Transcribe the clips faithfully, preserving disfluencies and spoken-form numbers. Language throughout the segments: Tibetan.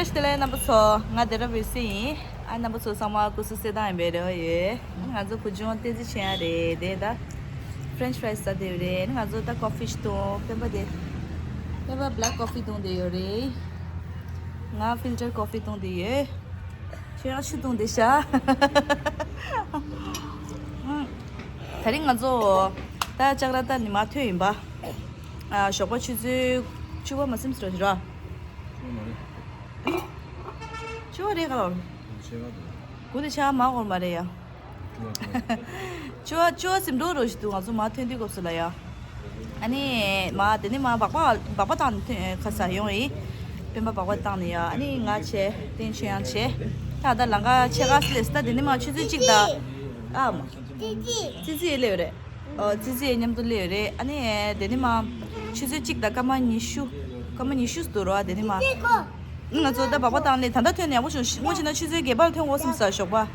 བཀྲ་ཤིས་བདེ་ལེགས་རྣམ་པ་ཚོ། ང་སྡེ་ར་བི་སི་ཡིན། ཨ་རྣམ་པ་ཚོ་ཚང་མ་སྐུ་གཟུགས་གསལ་ཐང་ཡིན་པའི་རེ་བ་ཡོད། ང་ཚོ་བུ་ཆུང་བསྟན་འཛིན་ཆོས་དབྱངས་རེད། དེ་ད་French fries ཟ་བསྡད་ཡོད་རེད། ང་ཚོ་ད་ཀོ་ཕི་ཞིག་འཐུང་། སྤེན་པ་དེ་སྤེན་པ་black coffee འཐུང་བསྡད་ཡོད་རེད། ང་filter coffee འཐུང་བསྡད་ཡོད། ཁྱོད་རང་ཆུ་འཐུང་བསྡད་ཤག་ད་རིང་ང་ཚོ་ད་ལྕགས་ར་ད་ཉི་མ་ཐོན་ཡིན་པ། ཨ་ཞོགས་པ་ཆུ་ཚོད་བཅུ་པ་མ་ཟིན་ཙམ་རེད། ཅུང་མ་རེད། ཅུང་རེད་ག་ལོར། ཆེ་བ་དང་། དགུ་དེ་ཆ་མ་འོར་མ་རེད་ཡ། ཅུང་བ་ཅུང་བ། ཅུང་བ་ཟིན་འགྲོ་རོ་ཞིག་འདུག་ང་ཚོ་མ་ཐོན་དུས་སྐབས་སུ་ལ་ཡ། ཨ་ནི་མ་དེ་ནི་མ་སྦག་སྦག་སྦག་སྦག་བཏང་ནས་ཐོན་ཁ་ས་ཡོང་ཡིན། སྤེན་པ་སྦག་སྦག་བཏང་ནས་ཡ། ཨ་ནི་ང་བྱས་བསྟན་ཆོས་དབྱངས་བྱས། ད་ད་ལང་ཀ་ཆེ་ག་སི་ལེ་སི་ད་དེ་ནི་མ་ཆུ་ཚོད་གཅིག་ད། ཨ་མ། ཙི་ཙི་ཡི་ལེ་ཡོད་རེད། ཨོ་ཙི་ཙི་མཉམ་དུ་སླེབས་ཡོད་རེད། ཨ་ནི་དེ་ནི་མ་ཆུ་ཚོད་གཅིག་དང་སྐར་མ་ཉི་ཤུ། སྐར་མ་ཉི་ཤུ་འདུག་རོ། དེ་ནི་མ་ང་ཚོ་ད་སྦག་སྦག་བཏང་ནས་ད་ལྟ་ཐོན་ནས་ཡག་པོ་བྱུང་། སྔོན་ཆད་ན་ཆུ་ཚོད་བརྒྱད་པ་ལ་ཐོན་འོ་སེམས་ས་ཞོགས་པ།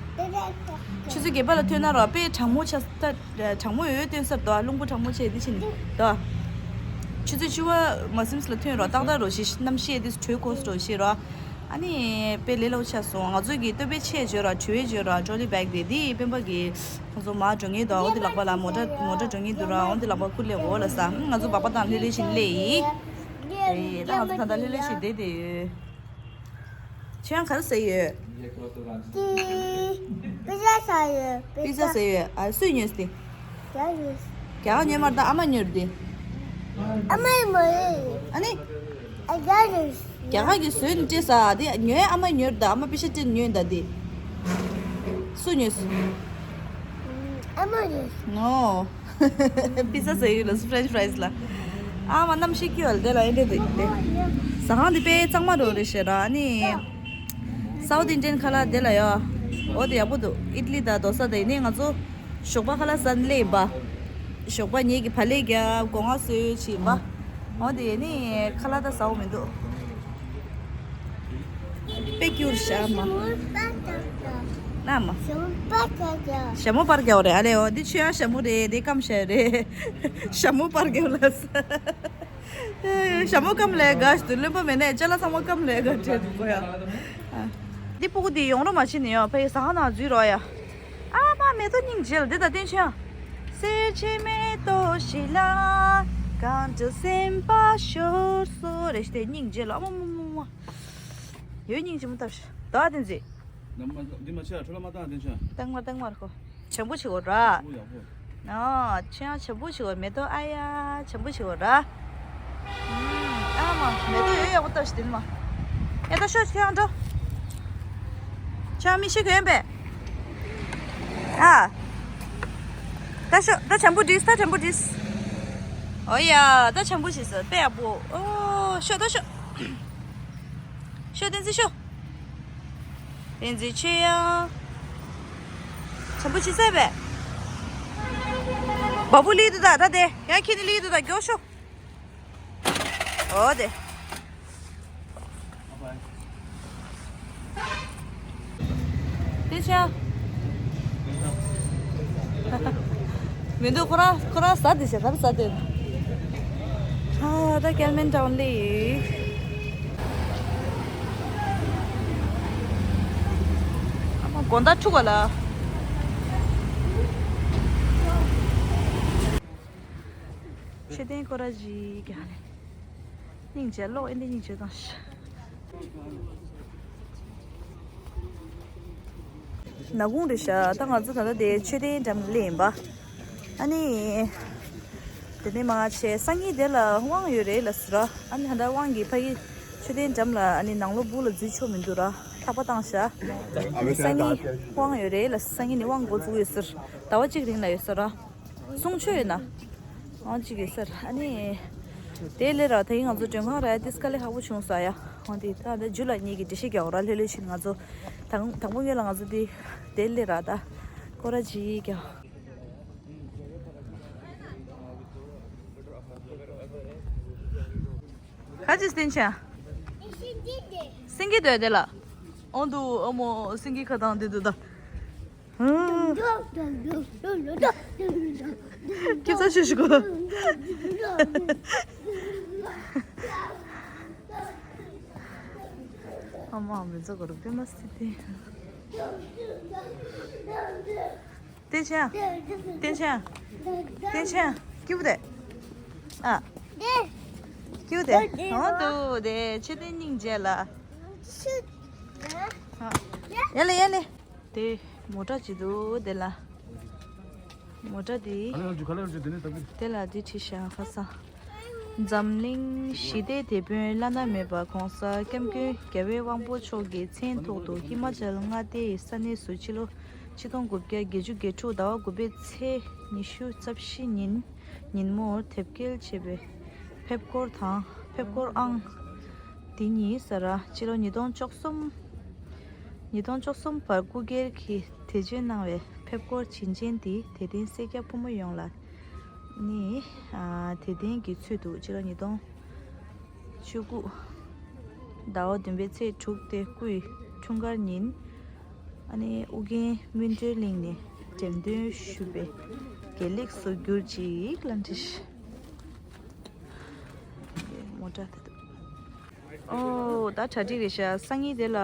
ཆུ་ཚོད་བརྒྱད་པ་ལ་ཐོན་ན་རོ་དཔེ་གྲང་མོ་ཆ་ད་གྲང་མོ་ཡོད་ཐོན་ས་འདུག་རླུང་བུ་གྲང་མོ་ཆེ་འདི་ཕྱིན་འདུག་ཆུ་ཚོད་བཅུ་པ་མ་སེམས་ལ་ཐོན་རོ་ཏག་ཏག་རོ་ཞིག་གནམ་གཤིས་འདི་དྲོད་ཁོག་རོ་ཞིག་རོ། ཨ་ནི་དཔེ་ལས་སླ་པོ་ཆགས་སོང་། ང་ཚོ་གི་ལྟོ་ཕད་ཆས་བརྗོད་ར་དྲི་བའི་བརྗོད་ར་ཊོ་ལི་བེག་དེ་དེ་སྤེན་པ་གི་ང་ཚོ་མར་འགྲོ་ངེས་འདུག་འོ་དེ་ལག་པ་ལ་མོ་ཊ་མོ་ཊ་འགྲོ་ངེས་འདུག་ར། འོ་དེ་ལག་པ་ཁུར་ལས་འོ་ལ་ས་ང་ཚོ་སྦག་སྦག་དང་ལྷོད་ལྷོད་བཞིན་སླེབས་ཡིན། ཨེ་ད་ང་ཚོ་ད་ལྟ་ལྷོད་ལྷོད་བཞིན་བསྡད་བསྡད་ཡོད། ཁྱེད་རང་ག་རེ་ཟ་ཡོད། པི་ཛ་ཟ་ཡོད། པི་ཛ་ཟ་ཡོད། ཨ་སུས་ཉོས་ཏེ། རྒྱ་གར་ཉོས་མར་ད་ཨ་མ་ཉོས་ཏེ། ཨ་མའི་མ་རེད། ཨ་ནི། ཨ་རྒྱ་གར་གྱི་བཟོས་ནས་སྤྲད་ས་དེ་ཉོས་ཨ་མ་ཉོས་ད་ཨ་མ་པི་ཤ་སྤྲད་ཉོས་ད་དེ། སུ་ཉོས། ཨ་མ་ཉོས། ནོ། པི་ཛ་ཟེར་ཡོད་ལ་French fries ལ། ཨ་མ་གནམ་གཤིས་སྐྱིད་པ་ལ་དེ་ལ་ཨེ་འདྲ་དེ་དེ། ཟ་ཁང་དེ་དཔེ་གཙང་མ་རོ་རེད་ཤེས་ར་ཨ་ནི། South Indian ཁ་ལག་དེ་ལ་ཡོ། འོ་དེ་ཡག་པོ་འདུག་ཨི་ཏི་ལི་དང་རྡོ་ས་དང་ཡིན་ནའི་ང་ཚོ། ཞོགས་པ་ཁ་ལག་ཟ་ནས་སླེབས་ཡིན་པ། ཞོགས་པ་ངེད་ཀྱི་བག་ལེབ་རྒྱབ་སྒོ་ང་བཟོས་བྱས་ཡིན་པ། འོ་དེ་ནི་ཁ་ལག་ད་ཟ་འོ་མི་འདུག་དཔེ་སྐྱུར་ཤ་མ། ན་མ། ཞྭ་མོ་པར་རྒྱག་རེད་ཨ་ལེ། འོ་འདི་ཆོས་ཡང་ཞྭ་མོ་རེད། འདི་སྐམ་ཤ་རེད། ཞྭ་མོ་པར་རྒྱག་ལ་ས། ཞྭ་མོ་སྐམ་ལས་དགའ་ཞིག་ཏུ་རློན་པ་མེད་ནས་ཅ་ལག་ཚང་མ་སྐམ་ལས་དགའ་བྲལ་འདུག་གོ་ཡ། འདི་སྤུ་གུ་འདི་ཡོང་རོགས་མ་བྱེད་ནས་ཡོ་ཕ་ཡི་ཟ་ཁང་ནང་འཛུལ་རོགས་ཡ། ཨ་མ་མེ་ཏོག་སྙིང་རྗེ་ལ་འདི་ད་བསྟན་ཆོས། སེར་ཆེ་མེ་ཏོག་ཞིག་ལ་གང་དུ་སེམས་པ་ཤོར་སོ་རེ་ཞིག་དེ་སྙིང་རྗེ་ལ་ཨ་མ་མ་མ་མ། ཡོད་སྙིང་རྗེ་མོ་ལྟ་ཞིག་ད་བསྟན་འཛིན། འདི་མ་ཆེ་ཁྲོ་ལ་མ་བཏང་བསྟན་ཆོས། བཏང་མ་བཏང་མ་ར་ཁོ། བྱམས་པོ་བྱེད་དགོས་ར། ཨོ་ཡག་པོ། ཨ་ཁྱེད་ཡང་བྱམས་པོ་བྱེད་དགོས་མེ་ཏོག་ཨ་ཡ་བྱམས་པོ་བྱེད་དགོས་ར། ཨ་མ་མེ་ཏོག་ཡོད་ཡག་པོ་ལྟ་ཞིག་དེ་ནི་མ། ཨེ་ད་ཤོག་ཁྱེད་ཡང་འགྲོ། ཁྱེད་ཡང་མི་ཤེས་གོ་ཡིན་པས། ཨ། ད་ཤོག་ད་བྱམས་པོ་བྲིས་ད་བྱམས་པོ་བྲིས། ཨོ་ཡ་ད་བྱམས་པོ་བྱེད་ས་དཔེ་ཡག་པོ་ཨོ་ཤོག་ད་ཤོག་ཤོག་བསྟན་འཛིན་ཤོག་བསྟན་འཛིན་ཆོས་དབྱངས། བྱམས་པོ་བྱེད་ས་བས། བ་སྤུ་ལི་དུ་ད་ད་དེ་ཡང་ཁྱེད་ནི་ལི་དུ་ད་མགྱོགས་ཤོག་ཨོ་དེ། དེ་ཆ། མི་འདུག་ཁོ་རང་ཁོ་རང་ཟ་དེ་ཆ་ག་རེ་ཟ་དེ། ཨ་ད་ཀལ་མན་ཊའུན་ལི། ཨ་མ་དགོང་དག་ཕྲུ་གུ་ལ། མཆོད་རྟེན་སྐོར་ར་ཞིག་རྒྱག་ནས། སྙིང་རྗེ་ལོག་ཨེ་འདི་སྙིང་རྗེ་དང་ཤ། ནག་ཁུང་རེད་ཤག་ད་ང་ཚོ་ད་ལྟ་དེ་མཆོད་རྟེན་འགྲམ་སླེབས་ཡིན་པ། ཨ་ནི། དེ་ནས་མ་ཆེ་སང་ཉིན་དེ་ལ་དབང་ཡོད་རེད་ལ་ཟེར་ར། ཨ་ནི་ད་ལྟ་དབང་གི་ཕ་གི་མཆོད་རྟེན་འགྲམ་ལ་ཨ་ནི་ནང་ལོགས་སྦུག་ལ་འཛུལ་ཆོག་མི་འདུག་ར། ཐག་པ་བཏང་ཤག་ཨ་ནི་སང་ཉིན་དབང་ཡོད་རེད་ལ་སང་ཉིན་ནི་དབང་འགོ་འཛུགས་ཡོད་ཟེར། ཟླ་བ་གཅིག་རིང་ལ་ཡོད་ཟེར་ར། གསུང་ཆོས་ཡོད་ན། ཨང་གཅིག་ཡོད་ཟེར་ཨ་ནི། དེ་ལས་ར་ད་ཡིན་ང་ཚོ་མགྲོན་ཁང་ར་ཏིས་དཀའ་ལས་ཁག་པོ་བྱུང་ས་ཡ། ཨང་དེ་ད་ད་ཇུ་ལ་གཉིས་ཀྱི་འགྲེལ་བཤད་རྒྱག་ར་ལྷོད་ལྷོད་ཕྱིན་ང་ཚོ། དང་དང་པོ་ངེད་ལ་ང་ཚོ་དེ། དེ་ལས་ར་ད། སྐོར་ར་ཇི་རྒྱག་ག་ཅི་སྟན་ཆ། སེང་གེ་སྡོད་དེ་ལ། ཨོང་དུ་ཨ་མོ་སེང་གེ་ཁ་དང་དེ་དུ་ད། ཁྱེད་ཚོ་ཤི་ཤི་གོ། ཨ་མ་མི་ཚོ་གོ་རུ་པེ་མ་སི་ཏི། ཏེ་ཆ། ཏེ་ཆ། ཏེ་ཆ། ཀིའུ་ཏེ། ཨ། ཀིའུ་ཏེ། ཨོ་ཏུ་ཏེ་ཆེ་ཏེ་སྙིང་རྗེ་ལ། ཨ། ཡ་ལེ་ཡ་ལེ། ཏེ་མོ་ཊ་ཅིག་འདུག་ཏེ་ལ། མོ་ཊ་འདི། ཏེ་ལ་འདི་བྲིས་ཤག་ཁ་སང་། འཛམ་གླིང་ཞི་བདེའི་དེད་དཔོན་བླ་ན་མེད་པ་༸གོང་ས་༸སྐྱབས་མགོན་རྒྱལ་བའི་དབང་པོ་མཆོག་གི་མཚན་ཐོག་ཏུ་ཧི་མ་ཅལ་མངའ་སྡེའི་ས་གནས་སུ་ཕྱི་ལོ་ཆིག་སྟོང་དགུ་བརྒྱ་བརྒྱད་ཅུ་གྱ་དྲུག་ཟླ་བ་དགུ་པའི་ཚེས་ཉི་ཤུ་རྩ་བཞི་ཉིན་ཉིན་མོར་དེབ་སྐྱེལ་བྱས་པའི་ཕེབས་སྐོར་དང་ཕེབས་སྐོར་ཨང་འདི་ཉིད་ཟ་ར་ཕྱི་ལོ་ཉིས་སྟོང་བཅུ་གསུམ། ཉིས་སྟོང་བཅུ་གསུམ་བར་སྐུ་སྒེར་གྱིས་བེད་སྤྱོད་གནང་བའི་ཕེབས་སྐོར་བྱིན་ཅན་འདི་དད་ལྡན་སེར་སྐྱ་ཕོ་མོ་ཡོངས་ལ་ནི། ཨ། དད་ལྡན་གྱི་ཚུལ་དུ་སྤྱི་ལོ་ཉིས་སྟོང་བཅུ་དགུ་ཟླ་བ་བདུན་པའི་ཚེས་དྲུག་སྟེ་སྐུའི་འཁྲུངས་སྐར་ཉིན། ཨ་ནི་ཨུ་རྒྱན་སྨིན་གྲོལ་གླིང་ནས་འགྲེམས་སྟོན་ཞུས་པའི་དགེ་ལེགས་སུ་གྱུར་ཅིག་ལ་འདྲི་ཞིག་མོ་ཊ་དེ་འདུག་ཨོ་ད་གྲ་སྒྲིག་རེད་ཤག་སང་ཉིན་དེ་ལ་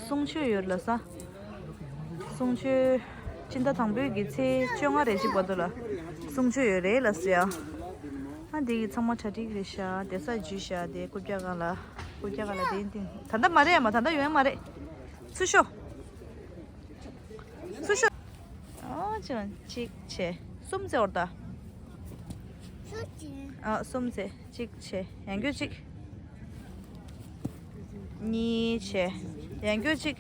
གསུང་ཆོས་ཡོད་ལ་ས། གསུང་ཆོས་སྤྱི་ཟླ་དང་པོའི་གི་ཚེས་བཅོ་ལྔ་རེ་ཅིག་བར་དུ་ལ་གསུང་ཆོས་ཡོད་རེད་ལ་ཟེར་ཡ། ཨ་འདི་གི་ཚང་མ་གྲ་སྒྲིག་རེད་ཤག་དེ་ས་འཇུས་ཤག་དེ་རྐུབ་བཀྱག་སྒང་ལ་རྐུབ་བཀྱག་སྒང་ལ་དེ་ཡིན་ཏིང་ད་ལྟ་མ་རེད་ཡ་མ་ད་ལྟ་ཡོང་ཡ་མ་རེད། ཚུར་ཤོག་ཚུར་ཤོག་ཨོ་ཅི་གཅིག་བྱས་གསུམ་བྱས་འོར་ད། ཨོ་གསུམ་བྱས་གཅིག་བྱས་ཡང་སྐྱོ་གཅིག་གཉིས་བྱས་ཡང་སྐྱོ་གཅིག་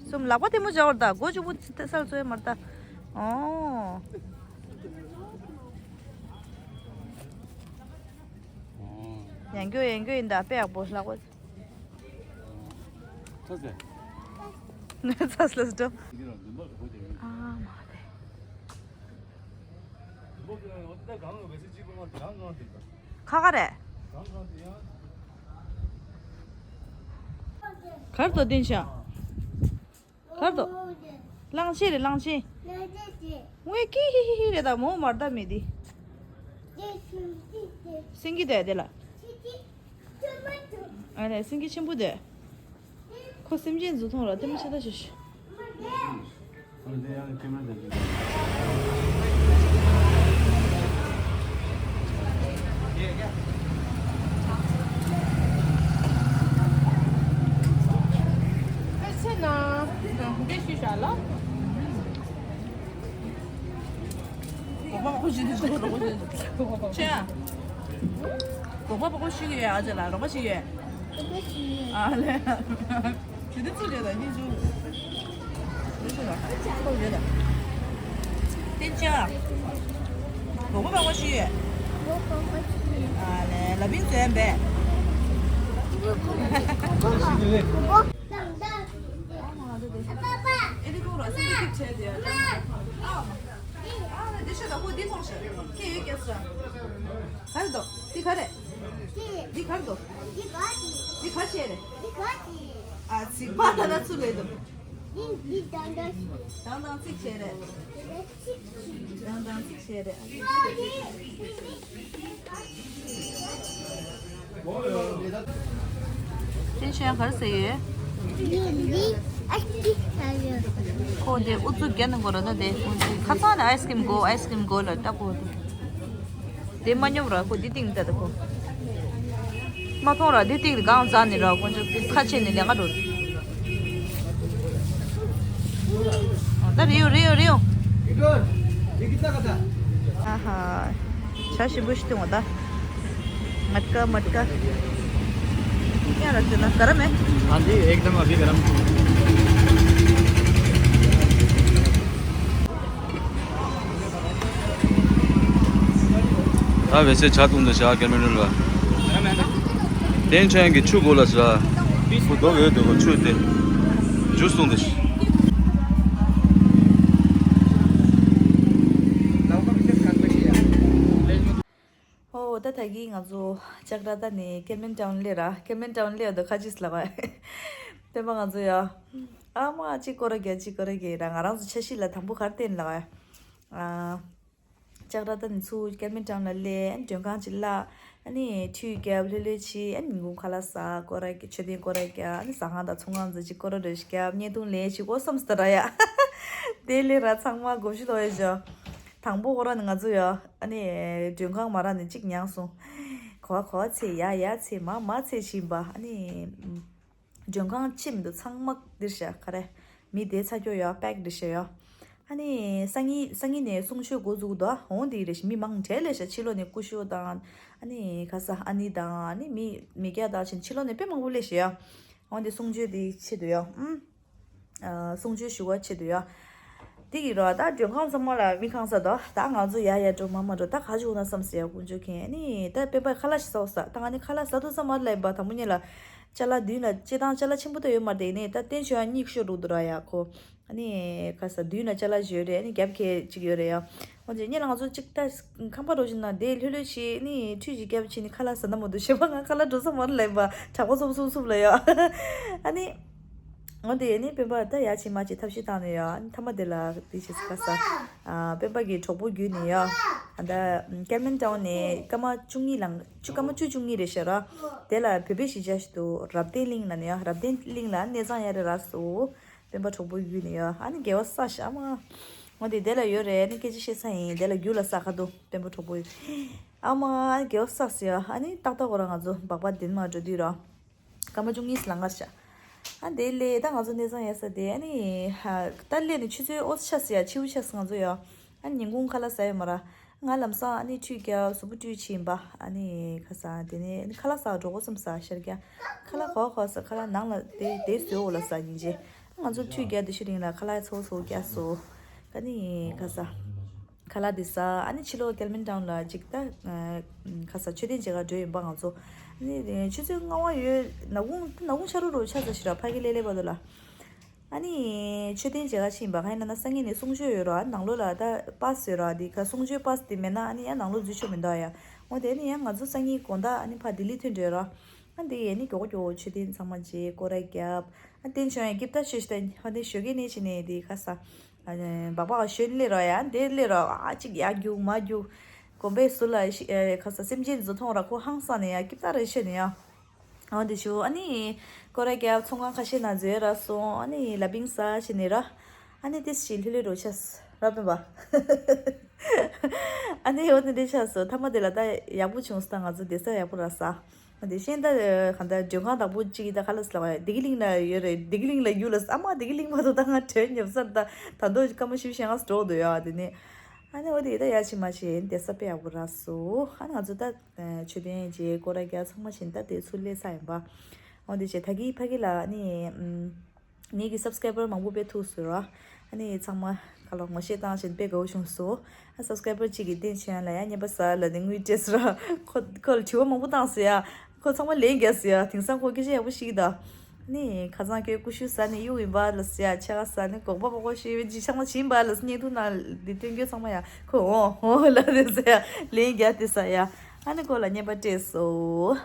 གསུམ་ལག་པ་ཐལ་མོ་སྦྱར་བར་གདའ། མགོ་གཅིག་པུ་ཚ་སར་བཙོས་མར་གདའ། ཨོ། ཡང་སྐྱོ་ཡང་སྐྱོ་ཡིན་ད་དཔེ་ཡག་པོ་ལག་པ། ཚ་ཟེར། ཚ་ཟེར་ལ་འགྲོ། ཨ་མ་དེ། ཁ་ཁ་རེད། གར་དོ་དེན་ཤ། གར་དོ། གླང་ཆེན་རེད་གླང་ཆེན། ངོས་ཀི་ཧི་ཧི་ཧི་རེད་ད་མོ་མར་ད་མེད་དི། སེང་གེ་དེ་དེ་ལ། ཨ་ལས་སེང་གེ་ཆེན་པོ་དེ། ཁོ་སེམས་ཅན་འཛུ་ཐོང་ར་ལྟད་མོ་ཆེ་ད་ཞུ་ཞུ། གོག་པ་པགས་པ་ཞིག་ཡོད་ཨ་ཅེ་ལ་རོགས་པ་ཞིག་ཡོད། ཨ་ལས། ཞི་བདེ་ཚུགས་རེད་ད་ཡིན་ཚུགས། ལེ་ཤོད་ལ་ཁོ་རེད་ད། བསྟན་ཆ། གོག་པ་པགས་པ་ཞིག་ཡོད། ཨ་ལས་ལ་བིན་ཚོ་ཡན་པས། ཨེ་དེ་ཁོ་ར་སེམས་ཁྱིམ་བྱས་དེ་ཡ། ཨ་ལས་དེ་ཤོད་ད་ཁོ་འདི་མཐོང་ཤག་ཁྱེད་ཡོད་སྐྱེས་སོ། ག་རེ་འདུག་འདི་ག་རེད། འདི་གར་འདུག་འདི་ག་ཆེ་རེད། ཨ་ཚིག་པ་ད་ན་ཚུ་ལེ་འདུག་འདི་འདི་དང་འདྲ་ཞིག་དང་དང་ཚིག་ཆེ་རེད། དང་དང་ཚིག་ཆེ་རེད། ཏིན་ཤན་ག་རེ་ཟེར་ཡོད། འདི་འདི་ཨ་ཅི་ཟེར་ཡོད། ཁོ་དེ་ཨུ་ཚུགས་རྒྱ་ནང་གོ་ར་ད་དེ་ཁ་ཚང་ནས་ཨའི་སི་ཀྲིམ་དགོས་ཨའི་སི་ཀྲིམ་དགོས་ལ་ལྟ་གོ་དེ་མ་ཉོབ་ར་ཁོ་འདི་སྟེང་ལྟ་ད་ཁོ་མ་མཐོང་ར་འདི་སྟེང་ལ་གང་འཛག་ནི་ར་དཀོན་མཆོག་ཁ་ཕྱེ་ནི་ལས་ཀ་འགྲོ། ད་རེའུ་རེའུ་རེའུ། ཨ་ཧ། བྱ་ཞིམ་པོ་ཞིག་བཏུང་བ་ད། मटका मटका। क्या रख देना गरम है। हाँ जी एकदम अभी गरम। ད་བེ་སེ་ཆ་ཏུང་དུ་བྱ་ཀེ་མེ་རུལ་བ། ཏན་ཆོན་གྱི་ཆུ་གོ་ལ་ཟ། ཁུ་དོ་ཡོད་དུ་གོ་ཆུ་དེ། ཇུས་ཏུང་དུ་ཤི། ཨོ་ད་ད་གི་ང་ཚོ་ཅག་ར་ད་ནས་ཀེ་མེན་ཊའུན་ལེ་ར་ཀེ་མེན་ཊའུན་ལེ་ཡ་དོ་ཁ་ཅིས་ལ་བ། དེ་མ་ང་ཚོ་ཡ། ཨ་མ་ཅི་ཀོ་ར་གྱ་ཅི་ཀོ་ར་གྱ་ར་ང་རང་ཚོ་ཆ་ཤི་ལ་དང་པོ་གར་བསྟན་ལ་བ། ཨ། ལྕགས་ར་ད་ནི་ཚུར་ཀེར་མན་ཊའུན་ལ་སླེབས། ཨ་ནི་མགྲོན་ཁང་ཅིག་བརླག་ཨ་ནི་ཁྲུས་བརྒྱབ། ལྷོད་ལྷོད་བྱས། ཨ་ནི་ཉིན་གུང་ཁ་ལག་ཟ། སྐོར་ར་མཆོད་རྟེན་སྐོར་ར་རྒྱག་ཨ་ནི་ཟ་ཁང་དང་ཚོང་ཁང་ཚོ་ཅིག་སྐོར་ར་འགྲོ་ཞིག་རྒྱབ། བརྙན་ཐུང་ལེན་ཞིག་འོ་བསམ་སྟ་ར་ཡ། དེ་ལས་ར་ཚང་མ་དགོངས་ཞུ་ལོ་ཡ་ཞོ། དང་པོ་ཁོ་ར་ནི་ང་ཚོ་ཡ་ཨ་ནི་མགྲོན་ཁང་མ་ར་ནི་ཅིག་མྱངས་སོང་། གོ་བ་གོ་བ་ཚེ་ཡ་ཡ་ཚེ་མ་མ་ཚེ་བཞིན་པ་ཨ་ནི། མགྲོན་ཁང་ཕྱི་མི་འདུག་ཚང་མ་འདིར་བཞག་ག་རེ། མི་དེ་ཚ་སྐྱོ་ཡོད་པེག་འདིར་བཞག་ཡོད། ཨ་ནི་སང་ཉིན་སང་ཉིན་ནས་གསུང་ཆོས་འགོ་འཛུགས་འདུག་འོང་དེ་རེ་ཞིག་མི་མང་གྲལ་ལས་བཞག་ཕྱི་ལོགས་ནས་སྐུ་ཞབས་དང་ཨ་ནི་ག་ས་ཨ་ནི་དང་ཨ་ནི་མི་མི་སྐྱ་དང་ཕྱིན་ཕྱི་ལོགས་ནས་དཔེ་མང་པོ་ལས་བཞག་ཡོད། འོང་དེ་གསུང་ཆོས་དེ་ཆེད་དུ་ཡོད་ཨུམ། གསུང་ཆོས་ཞུ་བ་ཆེད་དུ་ཡོད། དེ་གི་རོ་ད་མགྲོན་ཁང་ཚང་མ་ལ་མི་གང་ས་དོ་ད་ང་ཚོ་ཡ་ཡ་འགྲོ་མ་མ་འགྲོ་ད་ག་ཅིག་འོང་ན་བསམ་ཟེར་ཡ་དཀོན་མཆོག་མཁྱེན་ཨ་ནི་ད་དཔེ་པ་ཁ་ལག་ཞིག་ཟ་བ་ས་ད་ང་ནི་ཁ་ལག་ཟ་དུ་ས་མ་ལ་ཡིན་པ་དང་པོ་ཉིད་ལ། ཅ་ལག་མདུན་ལ་སྤྱི་བཏང་ཅ་ལག་ཆེན་པོ་ད་ཡོད་མ་རེད་ནི་ད་བསྟན་ཆོས་ཡང་གཉིད་ཤོར་འགྲོ་འདུག་ར་ཡ་ཁོ། ཨ་ནི་ཁ་ས་མདུན་ལ་ཅ་ལག་ཞོལ་རེད་ཨ་ནི་རྒྱབ་ཁེ་གཅིག་ཡོད་རེད་ཡ། འོ་དེ་ཉིད་ལ་ང་ཚོ་གཅིག་ད་ཁང་པ་རོ་བཞིན་ན་དེ་ལྷོད་ལྷོད་བྱེད་ནི་ཁྲུས་ཅིག་རྒྱབ་བྱེད་ནི་ཁ་ལག་ཟ་ན་མ་འདུག་ཞེས་པ་ང་ཁ་ལག་འགྲོ་ས་མ་རེད་ལབ་པ་དྲག་པོ་ཚུབ་ཚུབ་ཚུབ་ལ་ཡ། ཨ་ནི། འོ་དེ་ནི་སྤེན་པ་ད་ཡ་ཕྱི་མ་ཅིག་ཐབས་ཤེས་བཏང་ནས་ཡ་ཨ་ནི་མཐའ་མ་དེ་ལ་དེ་བྱེད་ས་ཁ་ས། ཨ་སྤེན་པ་གི་གྲོགས་པོ་བརྒྱུད་ནས་ཡ། ཨ་ད་ཀེར་མན་ཊའུན་ནས་སྐར་མ་བཅུ་གཉིས་ལ་བཅུ་སྐར་མ་བཅུ་བཅུ་གཉིས་རེད་ཤག་ར། དེ་ལ་བོད་པའི་གཞིས་ཆགས་ཤིག་འདུག་རབ་བརྟན་གླིང་ལ་ནས་ཡ་རབ་བརྟན་གླིང་ལ་གནས་ཚང་ཡ་རེ་ར་སོ། སྤེན་པ་གྲོགས་པོ་བརྒྱུད་ནས་ཡ་ཨ་ནི་དགེ་བ་བསགས་ཤག་ཨ་མ། འོ་དེ་དེ་ལ་ཡོད་རེད་ཨ་ནི་སྐད་ཆ་བཤད་ས་ཡིན་དེ་ལ་རྒྱུ་ལ་ས་ཁ་འདུག་སྤེན་པ་གྲོགས་པོ་ཡིན། ཨ་མ་ཨ་ནི་དགེ་བ་བསགས་ཟེར་ཡ་ཨ་ནི་ཏག་ཏག་གོ་ར་ང་ཚོ་སྦག་སྦག་དེ་ནས་མར་འགྲོ་དུས་ར། སྐར་མ་བཅུ་གཉིས་ལང་ཀར་བཞག་ཨ་དེ་ལས་ད་ང་ཚོ་གནས་ཚང་ཡ་ས་དེ་ཨ་ནི་ཧ་ད་སླེབས་ནས་ཆུ་ཚོད་ཨོ་ཆ་ཟེར་ཡ་ཕྱི་པོ་ཆ་ཟེར་ང་ཚོ་ཡ། ཨ་ནི་ཉིན་གུང་ཁ་ལག་ཟ་ཡོད་མ་ར། ང་ལམ་སང་ཨ་ནི་ཁྲུས་རྒྱག་གཟུགས་པོ་བཀྲུས་ཕྱིན་པ་ཨ་ནི་ཁ་སང་དེ་ནས་ཨ་ནི་ཁ་ལག་ཟ་འགྲོ་གོ་བསམ་ཟ་ཤར་རྒྱག་ཁ་ལག་གོ་གོ་ཟ་ཁ་ལག་ནང་ལ་དེ་དེ་བཟོས་འོ་ལ་ཟ་ཡིན་ཅེ། ང་ཚོ་ཁྲུས་རྒྱག་དེ་ཤི་རིང་ལ་ཁ་ལག་ཚོ་ཚོ་རྒྱག་སོ། ཨ་ནི་ཁ་ས། ཁ་ལག་འདི་ཟ། ཨ་ནི་ཕྱི་ལོགས་ཀེར་མན་ཊའུན་ལ་ཅིག་ད། ཁ་ས་མཆོད་རྟེན་མཇལ་ཁ་འགྲོ་ཡིན་པ་ང་ཚོ། ཨ་ནི་ཆུ་ཚོད་ལྔ་པ་ཡོད་ནག་ཁུང་ནག་ཁུང་ཆ་རུ་རུ་ཆ་ས་ཞིག་ར་ཕ་གི་ལེ་ལེ་བ་དུ་ལ། ཨ་ནི་མཆོད་རྟེན་མཇལ་ཁ་ཕྱིན་པ་ག་ཡིན་ན་ན་སང་ཉིན་ནས་གསུང་ཆོས་ཡོད་ར་ནང་ལོགས་ལ་ད་པཱ་སི་ཡོད་ར་འདི་ག་གསུང་ཆོས་པཱ་སི་འདི་མེད་ན་ཨ་ནི་ཡང་ནང་ལོགས་འཛུལ་ཆོག་མི་འདུག་ཡ། འོ་དེ་ནི་ཡང་ང་ཚོ་སང་ཉིན་དགོང་དག་ཨ་ནི་ཕ་ལྡི་ལི་ཐོན་འགྲོ་ཡོད་ར། ཨ་འདི་ཡས་ནི་མགྱོགས་མགྱོགས་མཆོད་རྟེན་ཚང་མ་མཇལ་སྐོར་ར་རྒྱབ། ཨ་བསྟན་ཆོས་ཡང་སྐྱིབ་ད་ཆོས་ཤི་ད་ཧ་འདི་ཞོགས་ཀས་ནས་ཕྱིན་ནས་འདི་ཁ་ས། སྦག་སྦག་ཞོན་ལེ་རོ་ཡ་འདི་ལེ་རོ་ཨ་ཅིག་ཡ་རྒྱུག་མ་རྒྱུག་དགོན་པའི་ཟུར་ལ་ཤི་ཁ་ས་སེམས་ཅན་ཚོ་མཐོང་ར་ཁོ་ཧང་སང་ནས་ཡ་སྐྱིབ་ད་རེ་ཤི་ནས་ཡ། ཨ་འདི་ཞུ་ཨ་ནི་སྐོར་ར་རྒྱབ་ཚོང་ཁང་ཁ་ཤས་ན་འཛུལ་ར་སོང་ཨ་ནི་ལ་བིང་ས་ཤི་ནས་ར། ཨ་ནི་ཏིས་ཤི་ལྷི་ལྷི་རོ་ཆས་ར་སྤེན་པ། ཨ་ནི་འོ་ནི་འདི་ཆ་སོ་མཐའ་མ་དེ་ལ་ད་ཡག་པོ་བྱུང་སོང་ད་ང་ཚོ་བསྡད་ས་ཡག་པོ་རག་ས། དེ་བཞིན་ད་གང་ལྟར་མགྲོན་ཁང་དང་པོ་གཅིག་ད་ག་ལ་སི་ལ་བ་བདེ་སྐྱིད་གླིང་ལ་ཡོད་རེད། བདེ་སྐྱིད་གླིང་ལ་རྒྱུ་ལ་ཨ་མ་བདེ་སྐྱིད་གླིང་མ་གཏོགས་ད་ང་དྲན་ཉོབ་སར་ད་ད་དོ་སྐར་མ་བཞི་བཅུ་ཞེ་ལྔ་འགྲོ་འདུག་ཡ་དེ་ནས་ཨ་ནི་འོ་དེ་ད་ཡ་ཕྱི་མ་ཕྱིན་དེ་ས་དཔེ་ཡག་པོ་རག་སོ། ཨ་ང་ཚོ་ད་མཆོད་རྟེན་རྗེས་སྐོར་ར་རྒྱག་ཚང་མ་ཕྱིན་ད་དེ་ཚུར་སླེབས་ས་ཡིན་པ། འོ་དེ་བྱས་ད་གི་ཕ་གི་ལ་ཨ་ནི། ངེད་ཀྱི་སབ་སི་ཀ་རའི་བར་མང་པོ་དཔེ་ཐུག་སོང་ར། ཨ་ནི་ཚང་མ་ཁ་ལོ་ངོ་ཤེས་བཏང་བཞིན་དཔེ་དགའ་བོ་བྱུང་སོང་། ཨ་སབ་སི་ཀ་རའི་བར་གཅིག་གིས་བསྟན་ཆོས་ཡང་ལ་ཡ་རྔན་པ་ཟ་ལ་ནི་དངུལ་སྤྲད་སོང་ར། ཁོ་ཁོ་ལ་དྲི་བ་མང་པོ་བཏང་སོང་ཡ། ཁོ་ཚང་མ་ལན་རྒྱག་སོང་ཡ། དེང་སང་ཁོ་སྐད་ཆ་ཡག་པོ་བཤད་ཀྱི་འདུག་ཨ་ནི་ཁ་སང་ཁྱོད་ཀུ་ཤུ་ཟ་ནས་གཡུག་ཡིན་པ་ལ་ཟེར་ཡ། ཕྱེད་ཀ་ཟ་ནས་སྒོག་པ་པོ་ཀོ་ཤི་ཡོད་ཅི་ཆང་མ་བྱིན་པ་ལ་ཟེར། བརྙན་ཐུང་ནང་འདི་སྟོན་རྒྱུ་ཚང་མ་ཡ་ཁོ་འོ་འོ་ལ་རེད་ཟེར་ཡ་ལན་རྒྱག་དེ་ཟ་ཡ། ཨ་ནི་ཁོ་ལ་རྔན་པ་སྤྲད་སོང་།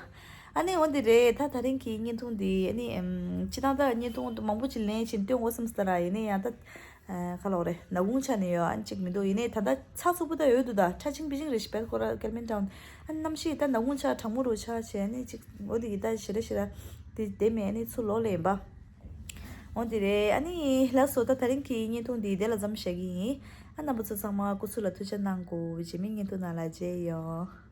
ཨ་ནི་འོ་འདི་རེད་ད། ད་རིང་གི་བརྙན་ཐུང་འདི་ཨ་ནི་ཨམ་སྤྱི་བཏང་ད་བརྙན་ཐུང་མང་པོ་ཅིག་ལེན་བཞིན་སྟོན་དགོས་བསམ་སྟ་ར། ཡིན་ནའི་ཡང་ད་ཁ་ལོག་རེད་ནག་ཁུང་ཆགས་ནས་ཡོད་ཨ་ནི་ཅིག་མི་འདུག་ཡིན་ནའི་ད་ད་ཚགས་ཚུད་པོ་ད་ཡོད་འདུག་ད་ཁྲ་ཆིང་པི་ཆིང་རེད་ཤི་བེལ་ཁོ་ར་ཀེར་མན་ཊའུན་ཨ་ནི་གནམ་གཤིས་ད་ནག་ཁུང་ཆགས་གྲང་མོ་རུ་ཆགས་བྱས་ཨ་ནི་ཅིག་འོ་འདི་གི་ད་ཞེ་ར་ཞེ་ར་དེ་དེ་མེད་ཨ་ནི་ཚུར་ལོག་ལེན་པ། འོ་འདི་རེད་ཨ་ནི་ལགས་སོ། ད་ད་རིང་གི་བརྙན་ཐུང་འདི་དེ་ལ་མཚམས་བཞག་གི་ཡིན། ཨ་རྣམ་པ་ཚོ་ཚང་མ་སྐུ་གཟུགས་ལ་ཐུགས་ཆ་གནང་དགོས། རྗེས་མའི་བརྙན་ཐུང་ནང་ལ་མཇལ་ཡོང་།